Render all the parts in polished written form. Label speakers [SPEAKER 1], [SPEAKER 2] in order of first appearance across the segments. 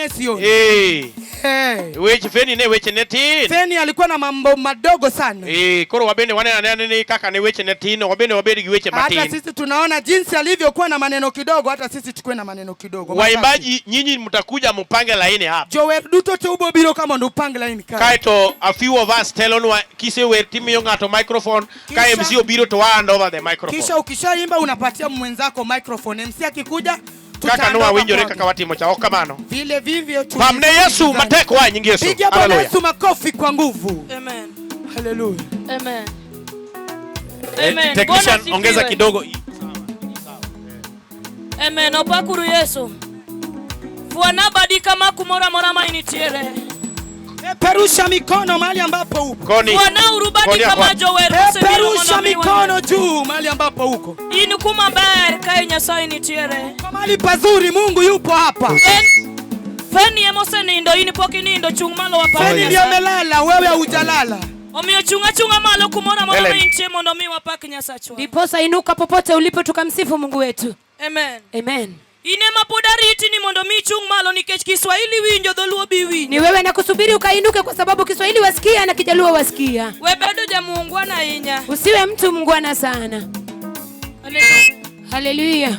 [SPEAKER 1] Nation.
[SPEAKER 2] Eh. Weche Feni ne weche ne tin.
[SPEAKER 1] Feni alikuwa na mambo madogo sana.
[SPEAKER 2] Koro wabende waneno anena ni kaka ne weche ne tin, wabende wabed gi weche
[SPEAKER 1] Hata
[SPEAKER 2] matin.
[SPEAKER 1] sisi tunaona jinsi alivyokuwa na maneno kidogo, hata sisi tukuwe na maneno kidogo. Machache.
[SPEAKER 2] Waimbaji nyinyi mtakuja mupange laini hapa.
[SPEAKER 1] Jower duto te ubo biro ka mondo upang line ka.
[SPEAKER 2] Kaeto a few of us telonwa kisewer timiyo ng'ato microphone ka MC obiro to hand over the microphone.
[SPEAKER 1] Kisha ukishaimba unapatia mwenzako microphone. MC akikuja
[SPEAKER 2] Kaka
[SPEAKER 1] tutaondoka
[SPEAKER 2] nowawinjore
[SPEAKER 1] kwake.
[SPEAKER 2] kaka watimo cha ok kamano.
[SPEAKER 1] Vile vivyo tu.
[SPEAKER 2] Pamne Yesu matek wa nying Yesu.
[SPEAKER 1] Piga Bwana
[SPEAKER 2] Hallelujah.
[SPEAKER 1] Yesu makofi kwa nguvu.
[SPEAKER 3] Amen.
[SPEAKER 1] Haleluya.
[SPEAKER 3] Amen.
[SPEAKER 2] Eh,
[SPEAKER 3] Amen.
[SPEAKER 2] technician
[SPEAKER 3] Bwana
[SPEAKER 2] ongeza
[SPEAKER 3] asifiwe.
[SPEAKER 2] kidogo.
[SPEAKER 3] Amen. Opakuru Yesu. Fwana badi kama kumoro amora ma initiere.
[SPEAKER 1] Peperusha mikono mahali ambapo upo.
[SPEAKER 2] Koni.
[SPEAKER 3] Fwana uru badi
[SPEAKER 2] Koni
[SPEAKER 3] kama
[SPEAKER 2] akwa.
[SPEAKER 3] jower mosebiro
[SPEAKER 1] Peperusha
[SPEAKER 3] mondo mi
[SPEAKER 1] mikono juu mahali ambapo uko.
[SPEAKER 3] In kuma ber kae Nyasaye nitiere.
[SPEAKER 1] Kwa mahali pazuri Mungu yupo hapa.
[SPEAKER 3] Feni emosenindo in pok inindo chung' malo wapako
[SPEAKER 1] Feni ndiyo
[SPEAKER 3] Nyasaye.
[SPEAKER 1] amelala, wewe hujalala.
[SPEAKER 3] Omiyo chung' achung'a malo kumoro amora ma
[SPEAKER 2] Helen.
[SPEAKER 3] intie mondo mi wapak Nyasachwa.
[SPEAKER 4] Ndiposa inuka popote ulipo tukamsifu Mungu wetu.
[SPEAKER 3] Amen.
[SPEAKER 4] Amen.
[SPEAKER 3] In ema pod ariti ni mondo mi ichung' malo nikech Kiswahili winjo dholuo bi winjo.
[SPEAKER 4] Ni wewe nakusubiri ukainuke kwa sababu Kiswahili wasikia na Kijaluo wasikia.
[SPEAKER 3] We bedo jamuungwana ahinya.
[SPEAKER 4] Usiwe mtu mungwana sana. Haleluya.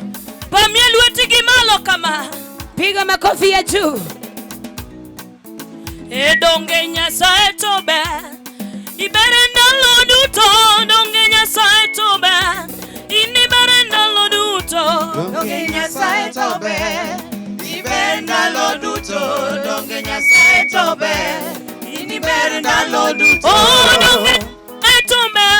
[SPEAKER 3] Pamie lweti gi malo kama.
[SPEAKER 4] Piga makofi ya juu.
[SPEAKER 3] E donge Nyasaye to ber. Ibere ndalo duto donge Nyasaye to ber. In ibere ndalo duto.
[SPEAKER 5] Donge Nyasaye to ber, iber ndalo duto. Donge Nyasaye to ber, in iber ndalo duto.
[SPEAKER 3] Oh donge Nyasaye to ber.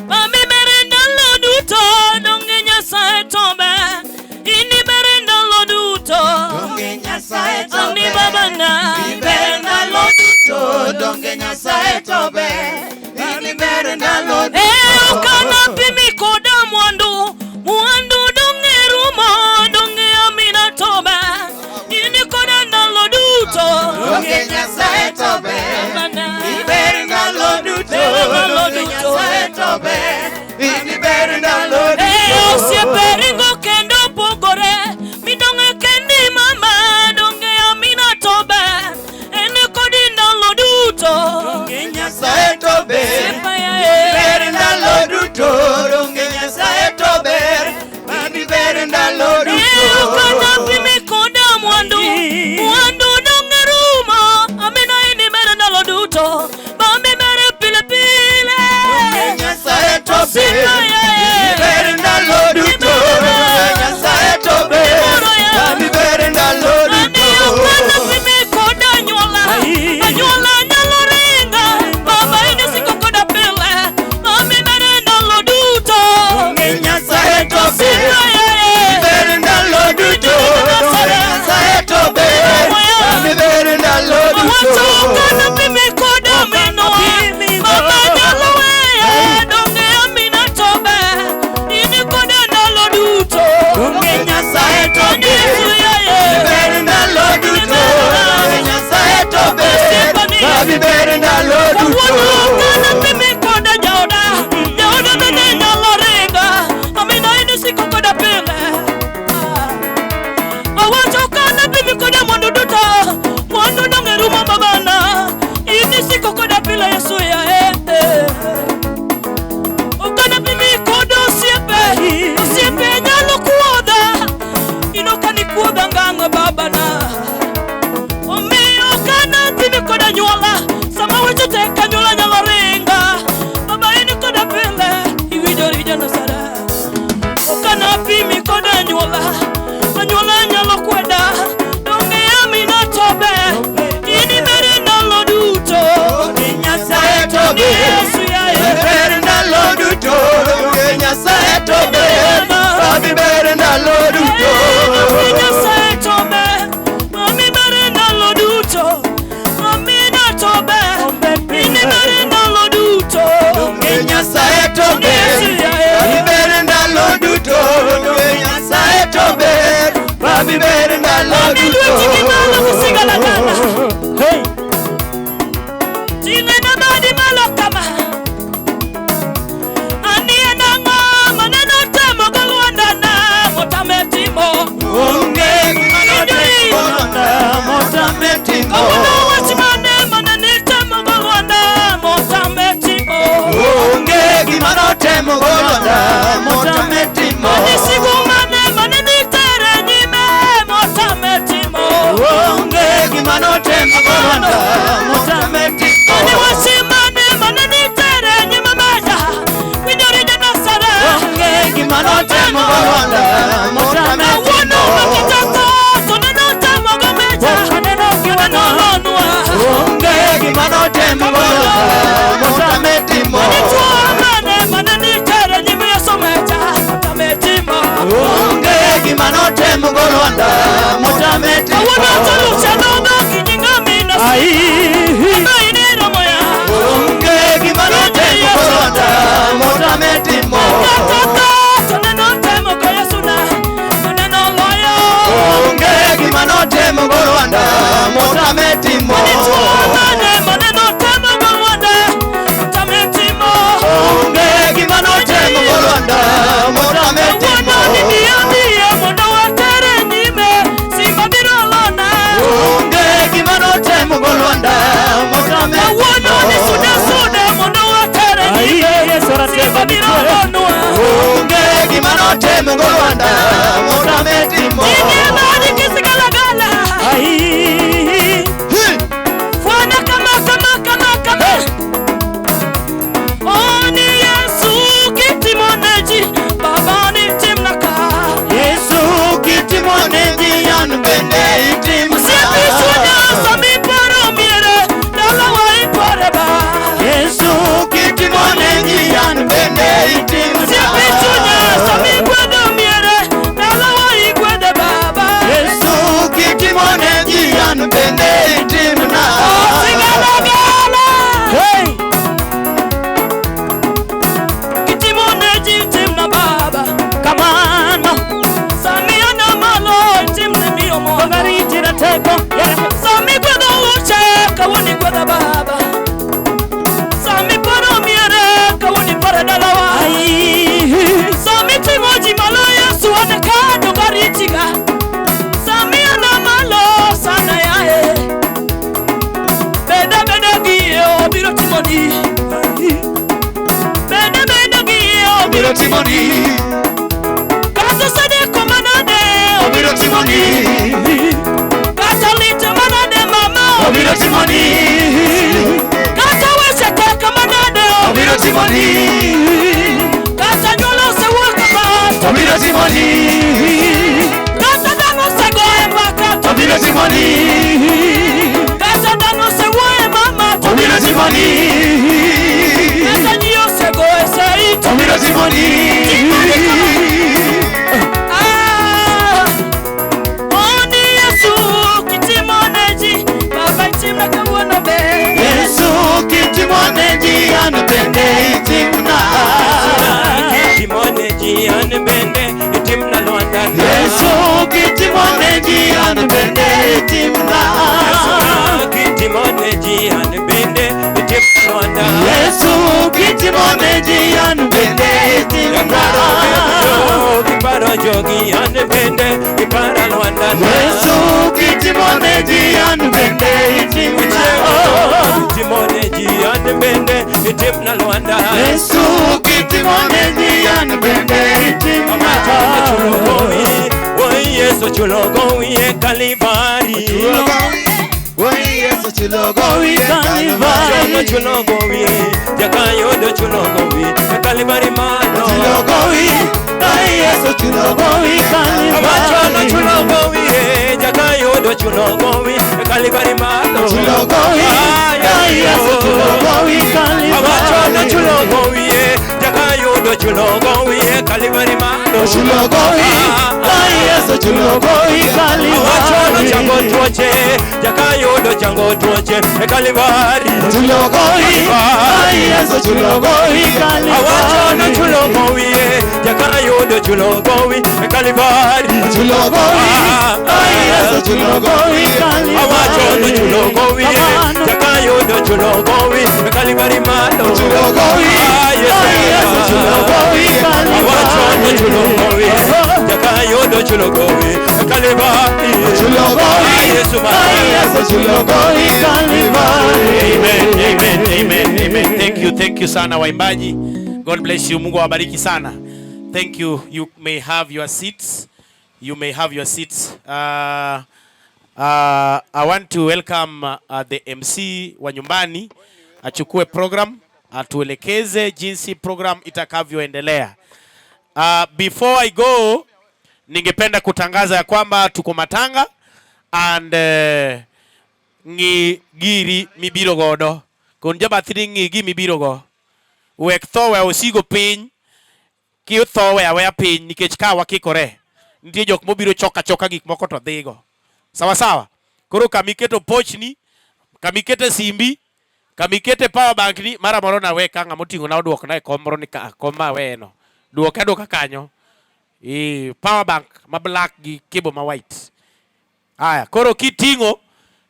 [SPEAKER 3] Mami bere ndalo duto donge Nyasaye to ber. In ibere ndalo duto.
[SPEAKER 5] Donge Nyasaye to
[SPEAKER 3] Ami
[SPEAKER 5] ber,
[SPEAKER 3] babana.
[SPEAKER 5] iber ndalo duto. Donge Nyasaye to ber, in iber ndalo
[SPEAKER 3] Eh,
[SPEAKER 5] duto.
[SPEAKER 3] okana pimi koda mwandu mwandu donge rumo donge amina tobe ini koda ndalo duto.
[SPEAKER 5] Donge Nyasaye to ber,
[SPEAKER 3] Babana.
[SPEAKER 5] iber ndalo duto.
[SPEAKER 3] Ndalo
[SPEAKER 5] Donge
[SPEAKER 3] duto.
[SPEAKER 5] Nyasaye to ber, in iber ndalo
[SPEAKER 3] Eh,
[SPEAKER 5] duto.
[SPEAKER 3] osiepe ringo kendo pogore midonge kendi mama donge amina tobe en kodi ndalo duto.
[SPEAKER 5] Donge Nyasaye to ber,
[SPEAKER 3] Osiepa yae.
[SPEAKER 5] ber ndalo duto. Donge Nyasaye to ber, in ber ndalo
[SPEAKER 3] Eh,
[SPEAKER 5] duto.
[SPEAKER 3] okana pimi koda mwandu mwandu donge rumo amina ini mere ndalo duto bambi mere pile pile.
[SPEAKER 5] Donge Nyasaye to ber,
[SPEAKER 3] Osiepa yae.
[SPEAKER 5] ber ndalo duto. Donge Nyasaye to ber, in ber ndalo
[SPEAKER 3] Ani okana
[SPEAKER 5] duto.
[SPEAKER 3] pimi koda anyuola anyuola nyalo ringa baba ini siko koda pile mami mere ndalo duto.
[SPEAKER 5] Donge Nyasaye to ber,
[SPEAKER 3] Osiepa yae.
[SPEAKER 5] ber ndalo duto. Donge Nyasaye to ber, in ber ndalo
[SPEAKER 3] Wacho
[SPEAKER 5] duto.
[SPEAKER 3] okana pimi koda minwa baba nyalo weya donge amina tobe ini koda ndalo duto.
[SPEAKER 5] Donge Nyasaye to
[SPEAKER 3] Ani
[SPEAKER 5] ber,
[SPEAKER 3] Yesu yaye.
[SPEAKER 5] ber ndalo duto. Donge Nyasaye to ber, in ber ndalo duto.
[SPEAKER 3] Wuono okana pimi koda jaoda jaoda bende nyalo ringa amina ini siko koda pile. Awacho okana pimi koda mwandu duto mwandu donge rumo babana ini siko koda pile Yesu yaye. Okana pimi koda osiepe osiepe nyalo kuodha inokani kuodha ngang'o babana. Omiyo okana pimi koda anyuola sama weche tek anyuola nyalo ringa baba in koda pile iwinjori janasara. Okana pimi koda anyuola anyuola nyalo kweda donge amina tobe in ibere ndalo duto.
[SPEAKER 5] Donge Nyasaye to
[SPEAKER 3] Ni
[SPEAKER 5] ber,
[SPEAKER 3] Yesu yaye.
[SPEAKER 5] ber ndalo duto. Donge Nyasaye to ber, in ber ndalo duto.
[SPEAKER 3] Donge Nyasaye tobe mami bere ndalo duto amina tobe in ibere ndalo duto.
[SPEAKER 5] Donge Nyasaye to ber, in ber ndalo duto. Donge Nyasaye to ber, in ber ndalo
[SPEAKER 3] Ami lweti gi malo kusigalagala.
[SPEAKER 5] duto.
[SPEAKER 3] Ting'e na badi malo kama. Anie nang'o maneno temo go lwandana motame timo.
[SPEAKER 5] Onge gima notemo motame timo.
[SPEAKER 3] Kawuono wach mane mane nitemo go Lwanda motame timo.
[SPEAKER 5] Onge gima notemo go Lwanda motame timo.
[SPEAKER 3] Mane sigu mane mane nitere nyime motame timo.
[SPEAKER 5] Onge gima notemo go Lwanda motame timo.
[SPEAKER 3] Mane wach mane mane nitere nyime meja winjori janasara.
[SPEAKER 5] Onge gima notemo go Lwanda motame
[SPEAKER 3] Kawuono
[SPEAKER 5] timo.
[SPEAKER 3] makitako to neno temo go meja. Neno lonwa.
[SPEAKER 5] Onge gima notemo go Lwanda motame timo.
[SPEAKER 3] Mane tuo mane mane nitere nyime Yesu meja motame timo.
[SPEAKER 5] Onge gima notemo go Lwanda motame timo.
[SPEAKER 3] Kawuono tolucha nogo kinyinga mina. Aba iniro moya.
[SPEAKER 5] Onge gima notemo go Lwanda motame timo.
[SPEAKER 3] Kata to neno temo go Yesu na. Neno loyo.
[SPEAKER 5] Onge gima notemo go Lwanda motame timo.
[SPEAKER 3] Mane tuo mane mane notemo go Lwanda motame timo.
[SPEAKER 5] Onge gima notemo go Lwanda motame timo.
[SPEAKER 3] Kawuono ni miyo miyo mondo watere nyime simba biro lona.
[SPEAKER 5] Onge gima notemo go Lwanda motame
[SPEAKER 3] Kawuono ni
[SPEAKER 5] timo.
[SPEAKER 3] sude sude mondo watere nyime simba biro lonwa.
[SPEAKER 5] Onge gima notemo go Lwanda motame timo.
[SPEAKER 3] Inye mani kisigalagala.
[SPEAKER 5] Hi!
[SPEAKER 3] Fwana kama kama kama kama. Oni Yesu kitimo ne ji baba ni timna ka.
[SPEAKER 5] Yesu kitimo ne ji an bende itimna.
[SPEAKER 3] Osiepe chunya sami paro miere dalawa ipare ba.
[SPEAKER 5] Yesu kitimo ne ji an bende itimna.
[SPEAKER 3] Osiepe chunya sami gwedho miere dalawa igwedhe baba.
[SPEAKER 5] Yesu kitimo ne ji an bende itimna.
[SPEAKER 3] Sigalagala. Kitimo ne ji timna baba.
[SPEAKER 6] Kamano
[SPEAKER 3] Sami ana malo timne miyo mondo. Sami gwedho uche kawuono igwedha baba. Sami paro miere kawuono iparo dalawa. Sami ting'o ji malo Yesu an ka dogarichiga. Sami ana malo sana yae. Beda beda gi obiro timoni. Beda beda gi obiro
[SPEAKER 5] Obiro timoni.
[SPEAKER 3] Kata osedeko manade
[SPEAKER 5] Obiro timoni.
[SPEAKER 3] Kata lit manade mama
[SPEAKER 5] Obiro timoni.
[SPEAKER 3] Kata weche tek manade
[SPEAKER 5] Obiro timoni.
[SPEAKER 3] Kata nyuol osewuok e
[SPEAKER 5] Obiro timoni.
[SPEAKER 3] Kata dhano osegoye mbaka
[SPEAKER 5] Obiro timoni.
[SPEAKER 3] Kata dhano osewuoye mama
[SPEAKER 5] Obiro timoni.
[SPEAKER 3] Kata ji osegoye sei
[SPEAKER 5] Obiro timoni.
[SPEAKER 3] Ah, Oni Yesu kitimo ne ji baba itimna kawuono be
[SPEAKER 5] Yesu kitimo ne ji an bende itimna.
[SPEAKER 6] Kitimo ne ji an bende itimna Lwanda.
[SPEAKER 5] Yesu kitimo ne ji an bende itimna.
[SPEAKER 6] Kitimo ne ji an bende itimna Lwanda.
[SPEAKER 5] Yesu kitimo ne ji an bende itimna.
[SPEAKER 6] Iparo jogi an bende ipara Lwanda.
[SPEAKER 5] Yesu kitimo ne ji an bende itimna.
[SPEAKER 6] Kitimo ne ji an bende itimna Lwanda.
[SPEAKER 5] Yesu kitimo ne ji an bende itimna.
[SPEAKER 6] Oi Yesu chulo gowi e Kalvari.
[SPEAKER 5] Oi Yesu chulo gowi e Kalvari.
[SPEAKER 6] Chulo gowi, jakayodo chulo gowi e Kalvari malo.
[SPEAKER 5] Chulo gowi, ai Yesu chulo gowi Kalvari.
[SPEAKER 6] Amachono chulo gowi, jakayodo chulo gowi e Kalvari malo.
[SPEAKER 5] Chulo gowi, ai Yesu chulo gowi Kalvari.
[SPEAKER 6] Amachono chulo gowi, jakayodo chulo gowi e Kalvari malo.
[SPEAKER 5] Chulo gowi, ai Yesu chulo gowi Kalvari.
[SPEAKER 6] Amachono chango tuoche, jakayodo chango tuoche e Kalvari.
[SPEAKER 5] Chulo gowi, ai Yesu chulo gowi Kalvari.
[SPEAKER 6] Awachono chulo gowi, jakayodo chulo gowi e Kalvari.
[SPEAKER 5] Chulo gowi, ai Yesu chulo gowi Kalvari.
[SPEAKER 6] Awachono chulo gowi, jakayodo chulo gowi e Kalvari malo.
[SPEAKER 5] Chulo gowi, ai Yesu chulo gowi Kalvari.
[SPEAKER 6] Awachono chulo gowi, jakayodo Ochulo gowi Kalvari.
[SPEAKER 5] Ochulo gowi.
[SPEAKER 6] Yesu ma.
[SPEAKER 5] Yesu ochulo gowi Kalvari.
[SPEAKER 2] Amen, amen, amen, amen. Thank you sana waimbaji. God bless you. Mungu awabariki sana. Thank you. You may have your seats. You may have your seats. I want to welcome the MC wa nyumbani achukue program atuelekeze jinsi program itakavyoendelea. Before I go, ningependa kutangaza ya kwamba tuko matanga and ng'i giri mibiro godo kon jabathi ni ng'i gima ibiro go wek tho we osigo piny kitho we aweya piny nikech ka wakikore nitie jok mobiro choka choka gik moko to dhigo sawa sawa. Koro kamiketo pochni, kamikete simbi, kamikete power bank ni mara moro nawe ka ng'ama oting'o na oduokna e kom moro ni ka kom ma aweyeno duoke aduoka kanyo e power bank ma black gi cable ma white. Aya, koro kiting'o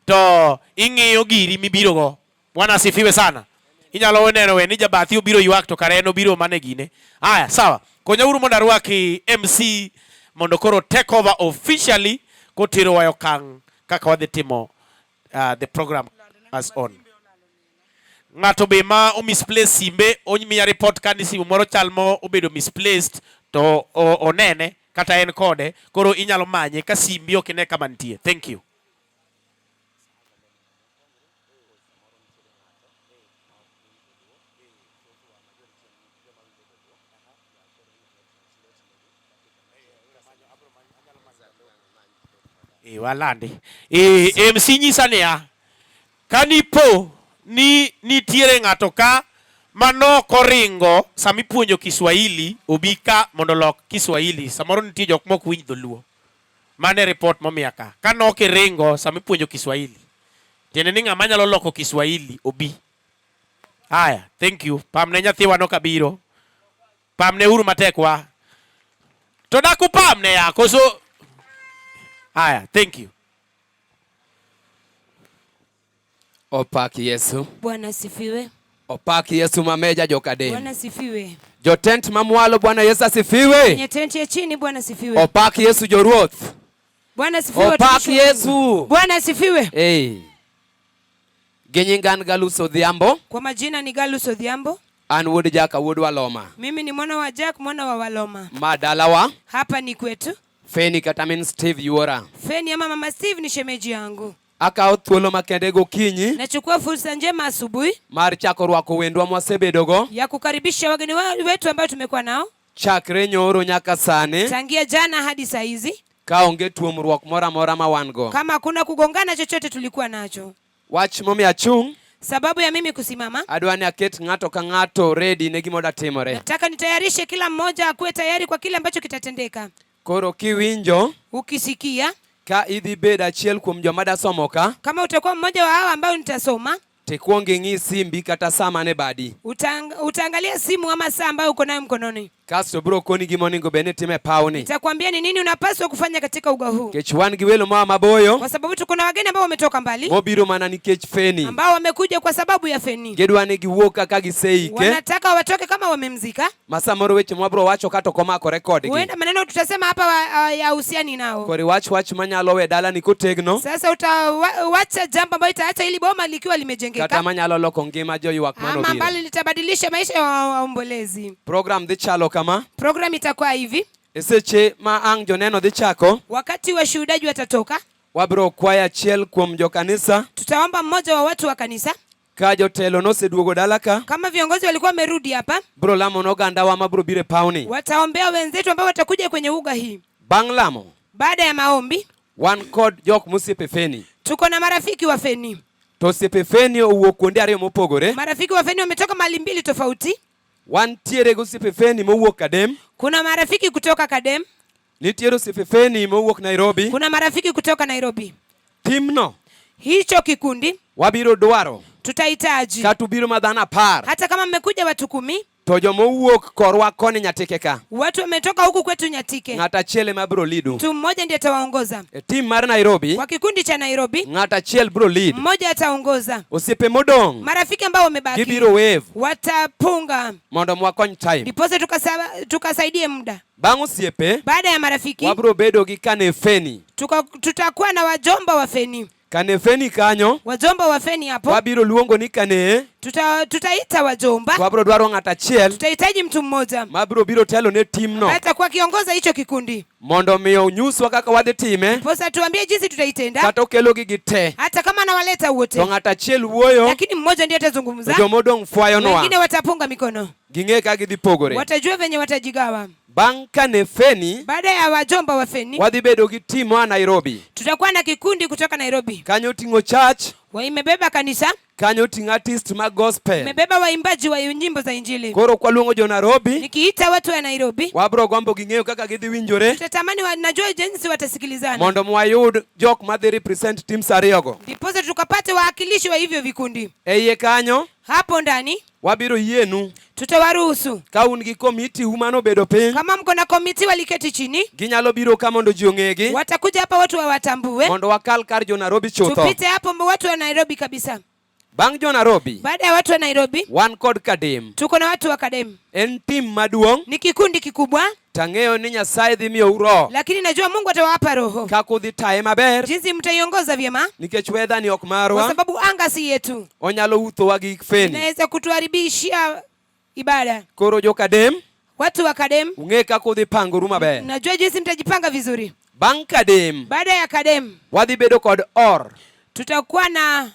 [SPEAKER 2] to ing'iyo giri mibiro go. Bwana asifiwe sana. Inyalo neno we ni jabathi obiro ywak to kare en obiro mana e gine. Aya, sawa. Konyauru mondo arwaki MC mondo koro take over officially koterowa e okang' kaka wadhi timo the program as on. Ng'ato be ma o misplace simbe omiya report ka ni simu moro chal mo obedo misplaced to onene kata en kode koro inyalo manye ka simbi ok ine kama nitie. Thank you. Walandi. MC nyisa niya, kanipo ni nitiere ng'ato ka manokoringo sama ipuonjo Kiswahili obi ka mondo olok Kiswahili. Samoro nitie jok mok winj dholuo. Mano e report momiya ka. Ka nok iringo sama ipuonjo Kiswahili, tiende ni ng'ama nyalo loko Kiswahili obi. Haya, thank you. Pamne nyathiwa no kabiro. Pamne uru matek wa. To dak upamne ya koso. Haya, thank you.
[SPEAKER 7] Opak Yesu.
[SPEAKER 4] Bwana asifiwe.
[SPEAKER 7] Opak Yesu mameja jokadem.
[SPEAKER 4] Bwana asifiwe.
[SPEAKER 7] Jotent mamwalo Bwana Yesu asifiwe.
[SPEAKER 4] Kwenye tenti ya chini Bwana asifiwe.
[SPEAKER 7] Opak Yesu joruoth.
[SPEAKER 4] Bwana asifiwe.
[SPEAKER 7] Opak
[SPEAKER 4] watumishi wa Mungu.
[SPEAKER 7] Yesu.
[SPEAKER 4] Bwana asifiwe.
[SPEAKER 7] Hey. Gi nyingan Galus Odhiambo.
[SPEAKER 4] Kwa majina ni Galus Odhiambo.
[SPEAKER 7] An wuod Jaka wuod Waloma.
[SPEAKER 4] Mimi ni mwana wa Jack mwana wa Waloma.
[SPEAKER 7] Ma dalawa.
[SPEAKER 4] Hapa ni kwetu.
[SPEAKER 7] Feni kata min Steve yuora.
[SPEAKER 4] Feni ama mama Steve ni shemeji yangu.
[SPEAKER 7] Akawo thuolo makende gokinyi
[SPEAKER 4] Nachukua fursa njema asubuhi
[SPEAKER 7] mar chako rwako wendwa mwasebedogo
[SPEAKER 4] ya kukaribisha wageni wetu ambao tumekuwa nao
[SPEAKER 7] chakre nyoro nyaka sani
[SPEAKER 4] tangia jana hadi saa hizi,
[SPEAKER 7] ka onge tuomruok moro amora ma wan go.
[SPEAKER 4] kama hakuna kugongana chochote tulikuwa nacho.
[SPEAKER 7] Wach momiyo achung',
[SPEAKER 4] Sababu ya mimi kusimama,
[SPEAKER 7] adwa ni aket ng'ato ka ng'ato ready ne gima timore.
[SPEAKER 4] nataka nitayarishe kila mmoja akuwe tayari kwa kile ambacho kitatendeka.
[SPEAKER 7] Koro kiwinjo
[SPEAKER 4] Ukisikia
[SPEAKER 7] ka idhi bedo achiel kuom joma da somo ka,
[SPEAKER 4] kama utakuwa mmoja wa hawa ambao nitasoma,
[SPEAKER 7] tikuong ing'i simbi kata saa mane badi.
[SPEAKER 4] Utaangalia simu ama saa ambayo uko nayo mkononi.
[SPEAKER 7] Kasto biro koni gima onego bed ni itimo e pawni.
[SPEAKER 4] Nitakwambia ni nini unapaswa kufanya katika uga huu.
[SPEAKER 7] Nikech wan gi welo moa maboyo
[SPEAKER 4] Kwa sababu tuko na wageni ambao wametoka mbali,
[SPEAKER 7] mobiro mana nikech Feni.
[SPEAKER 4] ambao wamekuja kwa sababu ya Feni.
[SPEAKER 7] Gidwa ni giwuok kaka giseike
[SPEAKER 4] Wanataka watoke kama wamemzika.
[SPEAKER 7] ma samoro weche mwabiro wacho ka to ok omakore kodgi.
[SPEAKER 4] Huenda maneno tutasema hapa yahusiani nao.
[SPEAKER 7] Koro iwach wach manyalo we dalani kotegno
[SPEAKER 4] Sasa utawacha jambo ambalo itaacha ili boma likiwa limejengeka,
[SPEAKER 7] kata manyalo loko ngima joywak
[SPEAKER 4] ama
[SPEAKER 7] manobiro.
[SPEAKER 4] ambalo litabadilisha maisha ya waombolezi.
[SPEAKER 7] Program dhi chalo kama.
[SPEAKER 4] Program itakuwa hivi.
[SPEAKER 7] E seche ma ang' joneno dhi chako,
[SPEAKER 4] Wakati washuhudaji watatoka,
[SPEAKER 7] wabiro kwayo achiel kuom jokanisa
[SPEAKER 4] tutaomba mmoja wa watu wa kanisa,
[SPEAKER 7] ka jotelo noseduogo dala ka,
[SPEAKER 4] kama viongozi walikuwa wamerudi hapa,
[SPEAKER 7] biro lamo ne ogandawa mabiro biro e pawni.
[SPEAKER 4] wataombea wenzetu ambao watakuja kwenye uga hii.
[SPEAKER 7] Bang' lamo,
[SPEAKER 4] Baada ya maombi,
[SPEAKER 7] wan kod jok mosiepe Feni.
[SPEAKER 4] tuko na marafiki wa Feni.
[SPEAKER 7] To osiepe Feni owuok kuonde ariyo mopogore.
[SPEAKER 4] Marafiki wa Feni wametoka mahali mbili tofauti.
[SPEAKER 7] Wantiere gi osiepe Feni mowuok Kadem,
[SPEAKER 4] Kuna marafiki kutoka Kadem,
[SPEAKER 7] nitiere osiepe Feni mowuok Nairobi.
[SPEAKER 4] kuna marafiki kutoka Nairobi.
[SPEAKER 7] Timno
[SPEAKER 4] Hicho kikundi
[SPEAKER 7] wabiro dwaro
[SPEAKER 4] tutahitaji,
[SPEAKER 7] kata ubiro ma dhano 10
[SPEAKER 4] hata kama mmekuja watu 10,
[SPEAKER 7] To joma owuok korwa koni Nyatike ka.
[SPEAKER 4] Watu wametoka huku kwetu Nyatike.
[SPEAKER 7] Ng'at achiel ema biro lead.
[SPEAKER 4] Mtu mmoja ndiye atawaongoza.
[SPEAKER 7] E team mar Nairobi.
[SPEAKER 4] Kwa kikundi cha Nairobi.
[SPEAKER 7] Ng'at achiel biro lead.
[SPEAKER 4] Mmoja ataongoza.
[SPEAKER 7] Osiepe modong'.
[SPEAKER 4] Marafiki ambao wamebaki.
[SPEAKER 7] Gibiro wave.
[SPEAKER 4] Watapunga.
[SPEAKER 7] Mondo mwakony time.
[SPEAKER 4] Ndiposa tukasaidie muda.
[SPEAKER 7] Bang' osiepe.
[SPEAKER 4] Baada ya marafiki.
[SPEAKER 7] Wabiro bedo gi kanefeni.
[SPEAKER 4] Tutakuwa na wajomba wa Feni.
[SPEAKER 7] Kanefeni kanyo.
[SPEAKER 4] Wajomba wa Feni hapo.
[SPEAKER 7] Wabiro luongo ni kane.
[SPEAKER 4] Tutaita wajomba.
[SPEAKER 7] Wabiro dwaro ng'at achiel.
[SPEAKER 4] Tutahitaji mtu mmoja.
[SPEAKER 7] Mabiro biro telo ne team no.
[SPEAKER 4] Atakuwa kiongoza hicho kikundi.
[SPEAKER 7] Mondo miyo nyuswa kaka wadhi time.
[SPEAKER 4] Posa tuambie jinsi tutaitenda.
[SPEAKER 7] Kata okelo gi te.
[SPEAKER 4] Hata kama anawaleta wote.
[SPEAKER 7] To ng'at achiel wuoyo.
[SPEAKER 4] Lakini mmoja ndiye atazungumza.
[SPEAKER 7] Jomodong' fwayonwa.
[SPEAKER 4] Wengine watapunga mikono.
[SPEAKER 7] Ging'e ka gidhi pogore.
[SPEAKER 4] Watajua venye watajigawa.
[SPEAKER 7] Bang' kanefeni.
[SPEAKER 4] Baada ya wajomba wa Feni.
[SPEAKER 7] Wadhi bedo gi team wa Nairobi.
[SPEAKER 4] Tutakuwa na kikundi kutoka Nairobi.
[SPEAKER 7] Kanyo ting'o church.
[SPEAKER 4] Imebeba kanisa.
[SPEAKER 7] Kanyo ting'o artist ma gospel.
[SPEAKER 4] Imebeba waimbaji wa nyimbo za Injili.
[SPEAKER 7] Koro kwaluongo jo Nairobi.
[SPEAKER 4] Nikiita watu wa Nairobi.
[SPEAKER 7] Wabro gombo ging'eyo kaka gidhi winjore.
[SPEAKER 4] Tutatamani najua jinsi watasikilizana.
[SPEAKER 7] Mondo mwayud jok madhi represent teams ariyogo.
[SPEAKER 4] Ndiposa tukapate wawakilishi wa hivyo vikundi.
[SPEAKER 7] E iye kanyo.
[SPEAKER 4] Hapo ndani.
[SPEAKER 7] Wabiro yienu.
[SPEAKER 4] Tutawaruhusu.
[SPEAKER 7] Ka un gi komiti umano bedo piny.
[SPEAKER 4] Kama mko na komiti waliketi chini.
[SPEAKER 7] Ginyalo biro ka mondo ji ong'egi.
[SPEAKER 4] Watakuja hapa watu wawatambue.
[SPEAKER 7] Mondo wakal kar jo Nairobi chutho.
[SPEAKER 4] Tupite hapo watu wa Nairobi kabisa.
[SPEAKER 7] Bang' jo Nairobi.
[SPEAKER 4] Baada ya watu wa Nairobi.
[SPEAKER 7] Wan kod Kadem.
[SPEAKER 4] Tuko na watu wa Kadem.
[SPEAKER 7] En team maduong'.
[SPEAKER 4] Ni kikundi kikubwa.
[SPEAKER 7] Tang'eyo ni Nyasaye dhi miyou roho.
[SPEAKER 4] Lakini najua Mungu atawapa roho.
[SPEAKER 7] Kaka udhi taye maber.
[SPEAKER 4] Jinsi mtaiongoza vyema.
[SPEAKER 7] Nikech weather ni ok marwa.
[SPEAKER 4] Kwa sababu anga si yetu.
[SPEAKER 7] Onyalo uthowa gi Feni.
[SPEAKER 4] Inaweza kutuharibishia ibada.
[SPEAKER 7] Koro jo Kadem.
[SPEAKER 4] Watu wa Kadem.
[SPEAKER 7] Ung'e kaka udhi pangoru maber.
[SPEAKER 4] Najua jinsi mtajipanga vizuri.
[SPEAKER 7] Bang' Kadem.
[SPEAKER 4] Baada ya Kadem.
[SPEAKER 7] Wadhi bedo kod or.
[SPEAKER 4] Tutakuwa na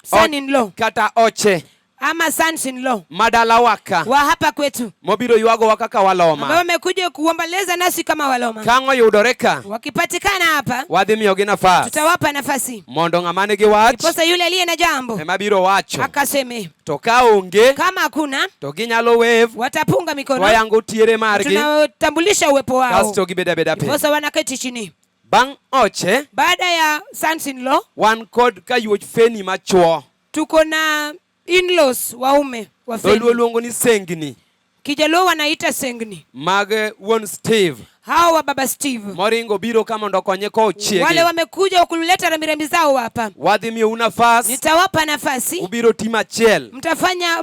[SPEAKER 4] son in law.
[SPEAKER 7] Kata oche.
[SPEAKER 4] Ama sons in law.
[SPEAKER 7] Madala waka.
[SPEAKER 4] Wa hapa kwetu.
[SPEAKER 7] Mobiro ywago wa kaka Waloma.
[SPEAKER 4] Ambao wamekuja kuomboleza nasi kama Waloma.
[SPEAKER 7] Kang'o yudore ka.
[SPEAKER 4] Wakipatikana hapa.
[SPEAKER 7] Wadhi miyogi nafas.
[SPEAKER 4] Tutawapa nafasi.
[SPEAKER 7] Mondo ng'ama nigi wach.
[SPEAKER 4] Ndiposa yule aliye na jambo.
[SPEAKER 7] Ema biro wacho.
[SPEAKER 4] Akaseme.
[SPEAKER 7] To ka onge.
[SPEAKER 4] Kama hakuna.
[SPEAKER 7] To ginyalo wave.
[SPEAKER 4] Watapunga mikono.
[SPEAKER 7] Wayango tiere margi.
[SPEAKER 4] Tunatambulisha uwepo wao.
[SPEAKER 7] Kasto gibedo abeda piny.
[SPEAKER 4] Ndiposa wanaketi chini.
[SPEAKER 7] Bang' oche.
[SPEAKER 4] Baada ya sons in law.
[SPEAKER 7] Wan kod kayuoch Feni machuo.
[SPEAKER 4] Tuko na in-laws waume wa Feni.
[SPEAKER 7] Dholuo luongo ni sengni.
[SPEAKER 4] Kijaluo wanaita sengni.
[SPEAKER 7] Mag wuon Steve.
[SPEAKER 4] Hao wa baba Steve.
[SPEAKER 7] Moringo biro ka mondo okonye kowo chiege.
[SPEAKER 4] Wale wamekuja kuleta rambirambi zao hapa.
[SPEAKER 7] Wadhi miyou nafas.
[SPEAKER 4] Nitawapa nafasi.
[SPEAKER 7] Ubiro tim achiel.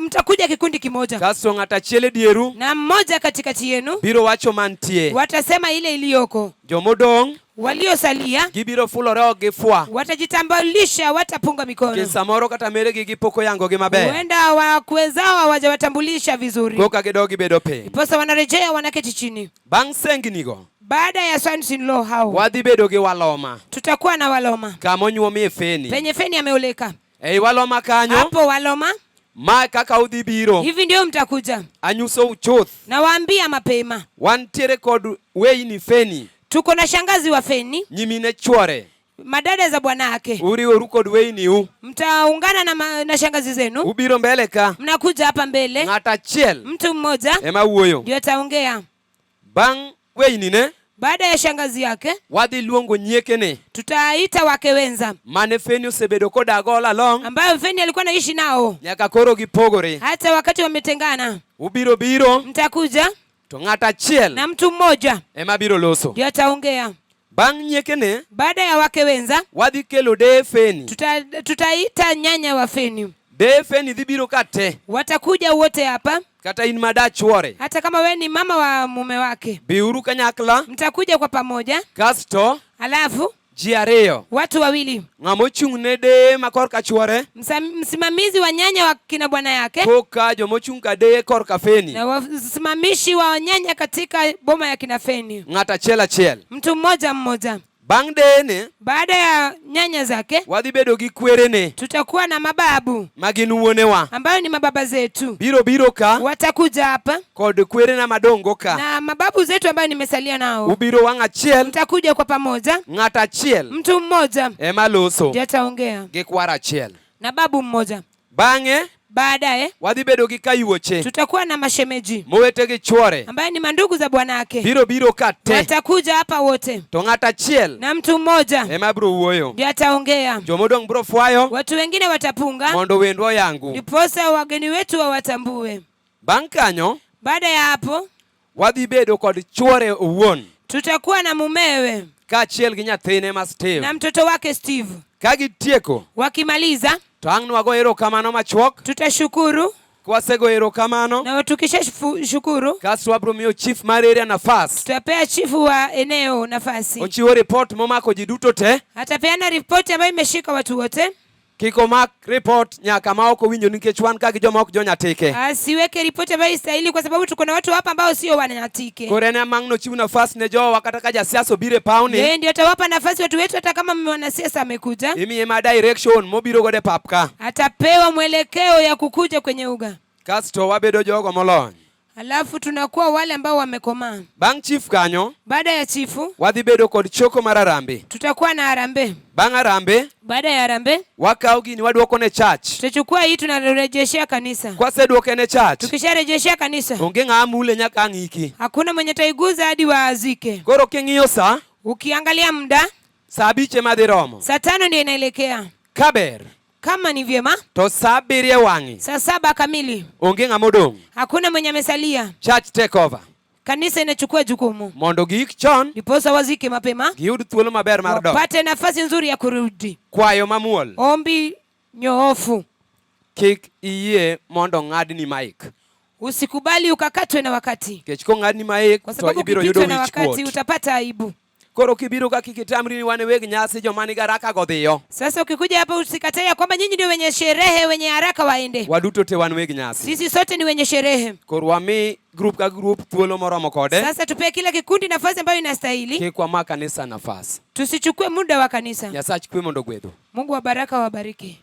[SPEAKER 4] Mtakuja kikundi kimoja.
[SPEAKER 7] Kasto ng'at achiel e dieru.
[SPEAKER 4] Na mmoja katikati yenu.
[SPEAKER 7] Biro wacho mantie.
[SPEAKER 4] Watasema ile iliyoko.
[SPEAKER 7] Jomodong'.
[SPEAKER 4] Waliosalia.
[SPEAKER 7] Gibiro fulore ok gifwa.
[SPEAKER 4] Watajitambulisha, watapunga mikono.
[SPEAKER 7] Nikech samoro kata meregi gipok oyangogi maber.
[SPEAKER 4] Huenda wakwezao hawajawatambulisha vizuri.
[SPEAKER 7] Koka gidog gibedo piny.
[SPEAKER 4] Ndiposa wanarejea wanaketi chini.
[SPEAKER 7] Bang' sengnigo.
[SPEAKER 4] Baada ya sons in law hao.
[SPEAKER 7] Wadhi bedo gi Waloma.
[SPEAKER 4] Tutakuwa na Waloma.
[SPEAKER 7] Kama onyuomie Feni.
[SPEAKER 4] Penye Feni ameoleka.
[SPEAKER 7] Ei Waloma kanyo.
[SPEAKER 4] Hapo Waloma.
[SPEAKER 7] Ma kaka udhi biro.
[SPEAKER 4] Hivi ndio mtakuja.
[SPEAKER 7] Anyusou chuth.
[SPEAKER 4] Nawaambia mapema.
[SPEAKER 7] Wantiere kod weyni Feni.
[SPEAKER 4] Tuko na shangazi wa Feni.
[SPEAKER 7] Nyimine chuore.
[SPEAKER 4] Madada za bwanake.
[SPEAKER 7] Uriworu kod weyniu.
[SPEAKER 4] Mtaungana na shangazi zenu.
[SPEAKER 7] Ubiro mbele ka.
[SPEAKER 4] Mnakuja hapa mbele.
[SPEAKER 7] Ng'at achiel.
[SPEAKER 4] Mtu mmoja.
[SPEAKER 7] Ema wuoyo.
[SPEAKER 4] Ndio ataongea.
[SPEAKER 7] Bang' weynine.
[SPEAKER 4] Baada ya shangazi yake.
[SPEAKER 7] Wadhi luongo nyiekene.
[SPEAKER 4] Tutaita wake wenza.
[SPEAKER 7] Mane Feni osebedo kodago all along.
[SPEAKER 4] Ambayo Feni alikuwa anaishi nao.
[SPEAKER 7] Nyaka koro gipogore.
[SPEAKER 4] Hata wakati wametengana.
[SPEAKER 7] Ubiro biro.
[SPEAKER 4] Mtakuja.
[SPEAKER 7] To ng'at achiel.
[SPEAKER 4] Na mtu mmoja.
[SPEAKER 7] Ema biro loso.
[SPEAKER 4] Ndio ataongea.
[SPEAKER 7] Bang' nyiekene.
[SPEAKER 4] Baada ya wake wenza.
[SPEAKER 7] Wadhi kelo deye Feni.
[SPEAKER 4] Tutaita nyanya wa Feni.
[SPEAKER 7] Deye Feni dhi biro ka te.
[SPEAKER 4] Watakuja wote hapa.
[SPEAKER 7] Kata in mada chuore.
[SPEAKER 4] Hata kama we ni mama wa mume wake.
[SPEAKER 7] Biuru kanyakla.
[SPEAKER 4] Mtakuja kwa pamoja.
[SPEAKER 7] Kasto.
[SPEAKER 4] Alafu.
[SPEAKER 7] Ji ariyo.
[SPEAKER 4] Watu wawili.
[SPEAKER 7] Ng'ama ochung' ne deye ma korka chuore.
[SPEAKER 4] Msimamizi wa nyanya wa kina bwana yake.
[SPEAKER 7] Koka joma ochung' ka deye korka Feni.
[SPEAKER 4] Na wasimamishi wa nyanya katika boma ya kina Feni.
[SPEAKER 7] Ng'at achiel achiel.
[SPEAKER 4] Mtu mmoja mmoja.
[SPEAKER 7] Bang' deyene.
[SPEAKER 4] Baada ya nyanya zake.
[SPEAKER 7] Wadhi bedo gi kwerene.
[SPEAKER 4] Tutakuwa na mababu.
[SPEAKER 7] Ma gin wuonewa.
[SPEAKER 4] Ambayo ni mababa zetu.
[SPEAKER 7] Biro biro ka.
[SPEAKER 4] Watakuja hapa.
[SPEAKER 7] Kod kwerena madongo ka.
[SPEAKER 4] Na mababu zetu ambayo nimesalia nao.
[SPEAKER 7] Ubiro wang' achiel.
[SPEAKER 4] Mtakuja kwa pamoja.
[SPEAKER 7] Ng'at achiel.
[SPEAKER 4] Mtu mmoja.
[SPEAKER 7] Ema loso.
[SPEAKER 4] Ndiye ataongea.
[SPEAKER 7] Gi kwar achiel.
[SPEAKER 4] Na babu mmoja.
[SPEAKER 7] Bang'e.
[SPEAKER 4] Baadaye
[SPEAKER 7] wadhi bedo gi kayuoche.
[SPEAKER 4] Tutakuwa na mashemeji.
[SPEAKER 7] Mowete gi chuore.
[SPEAKER 4] Ambaye ni mandugu za bwanake.
[SPEAKER 7] Biro biro ka te.
[SPEAKER 4] Watakuja hapa wote.
[SPEAKER 7] To ng'at achiel.
[SPEAKER 4] Na mtu mmoja.
[SPEAKER 7] Ema biro wuoyo.
[SPEAKER 4] Ndiye ataongea.
[SPEAKER 7] Jomodong' biro fwayo.
[SPEAKER 4] Watu wengine watapunga.
[SPEAKER 7] Mondo wendwa oyangu.
[SPEAKER 4] Ndiposa wageni wetu wawatambue.
[SPEAKER 7] Bang' kanyo.
[SPEAKER 4] Baada ya hapo
[SPEAKER 7] wadhi bedo kod chuore owuon
[SPEAKER 4] tutakuwa na mumewe
[SPEAKER 7] kaachiel gi nyathine ma Steve.
[SPEAKER 4] na mtoto wake Steve.
[SPEAKER 7] Ka gitieko
[SPEAKER 4] Wakimaliza
[SPEAKER 7] to ang' nwago erokamano machuok.
[SPEAKER 4] tutashukuru,
[SPEAKER 7] Kwasego erokamano
[SPEAKER 4] na tukisha shukuru
[SPEAKER 7] kasto wabro miyo chief mar area nafas.
[SPEAKER 4] tutapea chifu wa eneo nafasi,
[SPEAKER 7] Ochiwo ripot momako ji duto te.
[SPEAKER 4] atapeana ripoti ambayo imeshika watu wote.
[SPEAKER 7] Kik omak ripot nyaka ma ok owinjo nikech wan ka gi joma ok jonyatike.
[SPEAKER 4] Asiweke ripoti ambayo istahili, kwa sababu tuko na watu hapa ambao sio wananyatike.
[SPEAKER 7] Koro en ema ang' nochiw nafas ne jowa kata ka jasiasa obiro e pawni,
[SPEAKER 4] Yeye ndio atawapa nafasi watu wetu, hata kama mwanasiasa amekuja,
[SPEAKER 7] imiye ma direction mobiro godo e pap ka.
[SPEAKER 4] atapewa mwelekeo ya kukuja kwenye uga.
[SPEAKER 7] Kasto wabedo jogo molony.
[SPEAKER 4] Alafu tunakuwa wale ambao wamekomaa.
[SPEAKER 7] Bang' chief kanyo,
[SPEAKER 4] Baada ya chifu
[SPEAKER 7] wadhi bedo kod choko mar harambee.
[SPEAKER 4] tutakuwa na harambee.
[SPEAKER 7] Bang' harambee,
[SPEAKER 4] Baada ya harambee
[SPEAKER 7] wakawo gini waduoko ne church.
[SPEAKER 4] tutachukua hii tunarejeshea kanisa.
[SPEAKER 7] Kwaseduoke ne church,
[SPEAKER 4] Tukisharejeshea kanisa,
[SPEAKER 7] onge ng'ama mule nyaka ang' iki.
[SPEAKER 4] hakuna mwenye taiguza hadi waazike.
[SPEAKER 7] Koro king'iyo sa,
[SPEAKER 4] Ukiangalia muda,
[SPEAKER 7] sa abich ema dhi romo.
[SPEAKER 4] saa 5 ndio inaelekea.
[SPEAKER 7] Kaber,
[SPEAKER 4] Kama ni vyema,
[SPEAKER 7] to sa 7 e wang'e,
[SPEAKER 4] saa 7 kamili
[SPEAKER 7] onge ng'ama odong'.
[SPEAKER 4] hakuna mwenye amesalia.
[SPEAKER 7] Church take over.
[SPEAKER 4] Kanisa inachukua jukumu,
[SPEAKER 7] Mondo giik chon,
[SPEAKER 4] ndiposa wazike mapema,
[SPEAKER 7] giyud thuolo maber mar dok.
[SPEAKER 4] wapate nafasi nzuri ya kurudi.
[SPEAKER 7] Kwayo mamuol,
[SPEAKER 4] Ombi nyoofu,
[SPEAKER 7] kik iyie mondo ng'adni mic.
[SPEAKER 4] usikubali ukakatwe na wakati,
[SPEAKER 7] Nikech kong'adni mic
[SPEAKER 4] kwa
[SPEAKER 7] to
[SPEAKER 4] sababu
[SPEAKER 7] ibiro yudo
[SPEAKER 4] ukipitwa na
[SPEAKER 7] wich
[SPEAKER 4] wakati
[SPEAKER 7] kuot.
[SPEAKER 4] utapata aibu.
[SPEAKER 7] Koro kibiro ka kik itamri ni wan e weg nyasi joma nigi haraka go dhiyo.
[SPEAKER 4] Sasa ukikuja hapa usikatai ya kwamba nyinyi ndio wenye sherehe, wenye haraka waende.
[SPEAKER 7] Waduto te wan weg nyasi.
[SPEAKER 4] Sisi sote ni wenye sherehe.
[SPEAKER 7] Koro wami group ka group thuolo moromo kode.
[SPEAKER 4] Sasa tupee kila kikundi nafasi ambayo inastahili,
[SPEAKER 7] Kik wama kanisa nafas.
[SPEAKER 4] tusichukue muda wa kanisa.
[SPEAKER 7] Nyasach kwe mondo ogwedhu.
[SPEAKER 4] Mungu wa baraka wabariki.